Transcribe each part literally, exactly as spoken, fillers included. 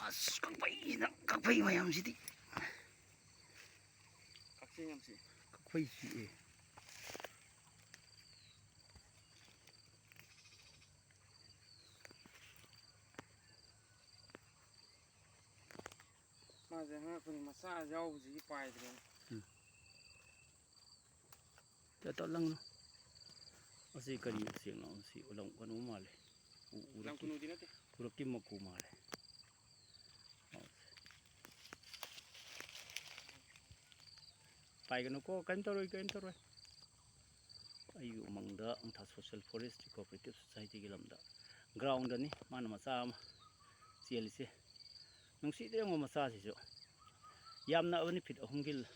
ꯑꯁ, ꯀꯛꯐꯩꯁꯤꯅ, ꯀꯛꯐꯩ ꯃꯌꯥꯝꯁꯤꯗꯤ꯫ ꯀꯛꯆꯦꯡ ꯌꯥꯝ ꯆꯤꯛꯑꯦ꯫ ꯀꯛꯐꯩ ꯆꯤꯛꯑꯦ꯫ ꯃꯥꯁꯦ ꯑꯉꯛꯄꯅꯤ, ꯃꯆꯥ ꯌꯥꯎꯕꯁꯤꯒꯤ ꯄꯥꯏꯗ꯭ꯔꯦꯅꯦ꯫ ꯎꯝ꯫ ꯇꯠ-, ꯇꯠꯂꯪꯅꯨ꯫ ꯑꯁꯤ ꯀꯔꯤ ꯎꯆꯦꯛꯅꯣ? ꯑꯁꯤ ꯎꯂꯪ ꯀꯩꯅꯣ ꯃꯥꯜꯂꯦ꯫ ꯎ-, ꯎꯔꯛꯀꯤ, ꯂꯪꯈꯨꯅꯨꯗꯤ ꯅꯠꯇꯦ꯫ ꯎꯔꯛꯀꯤ ꯃꯀꯨ ꯃꯥꯜꯂꯦ꯫ ꯄꯥꯏꯒꯅꯨꯀꯣ, ꯀꯔꯤꯝ ꯇꯧꯔꯣꯏ, ꯀꯔꯤꯝ ꯇꯧꯔꯣꯏ꯫ ꯑꯩꯒꯤ ꯎꯃꯪꯗ ꯑꯪꯊꯥ Social Forestry Cooperative Societyꯒꯤ ꯂꯝꯗ groundꯗꯅꯤ ꯃꯥꯅ ꯃꯆꯥ ꯑꯃ ꯆꯦꯜꯂꯤꯁꯦ꯫ ꯅꯨꯡꯁꯤꯗ ꯌꯦꯡꯉꯣ ꯃꯆꯥꯁꯤꯁꯨ꯫ ꯌꯥꯝ ꯅꯛꯑꯕꯅꯤ, feet ꯑꯍꯨꯝꯒꯤ ꯂ-,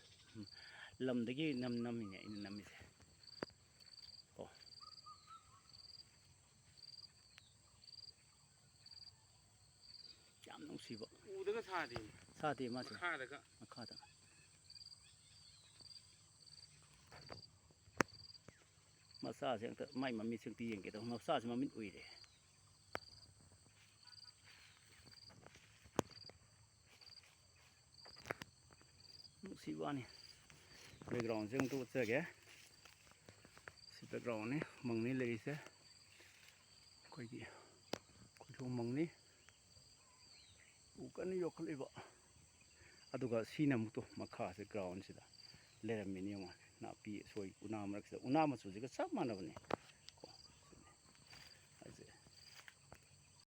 ꯂꯝꯗꯒꯤ ꯅꯝ-, ꯅꯝꯃꯤꯅꯦ ꯑꯩꯅ ꯅꯝꯃꯤꯁꯦ꯫ ꯀꯣ꯫ ꯌꯥꯝ ꯅꯨꯡꯁꯤꯕ꯫ ꯎꯗꯒ ꯁꯥꯗꯦ꯫ ꯁꯥꯗꯦ ꯃꯥꯁꯦ꯫ ꯃꯈꯥꯗꯒ꯫ ꯃꯈꯥꯗ꯫ ꯃꯆꯥꯁꯦ ꯑꯝꯇ ꯃꯥꯏ ꯃꯃꯤꯠꯁꯦ ꯑꯝꯇ ꯌꯦꯡꯒꯦ ꯇꯧꯕ꯫ ꯃꯆꯥꯁꯦ ꯃꯃꯤꯠ ꯎꯏꯔꯦ꯫ ꯅꯨꯡꯁꯤꯕ ꯋꯥꯅꯤ꯫ Backgroundꯁꯦ ꯑꯃꯨꯛꯇ ꯎꯠꯆꯒꯦ꯫ ꯁꯤ backgroundꯅꯤ, ꯎꯃꯪꯅꯤ ꯂꯩꯔꯤꯁꯦ꯫ ꯑꯩꯈꯣꯏꯒꯤ, ꯑꯩꯈꯣꯏꯒꯤ ꯎꯃꯪꯅꯤ꯫ ꯎ ꯀꯟꯅ ꯌꯣꯛꯈꯠꯂꯤꯕ꯫ ꯑꯗꯨꯒ ꯁꯤꯅ ꯑꯃꯨꯛꯇꯣ ꯃꯈꯥꯁꯦ groundꯁꯤꯗ ꯂꯩꯔꯝꯃꯤꯅꯤ ꯌꯦꯡꯉꯣ꯫ ꯅꯥꯄꯤ ꯑꯁꯣꯏ ꯎꯅꯥ ꯃꯔꯛꯁꯤꯗ, ꯎꯅꯥ ꯃꯆꯨꯁꯤꯒ ꯆꯞ ꯃꯥꯟꯅꯕꯅꯤ꯫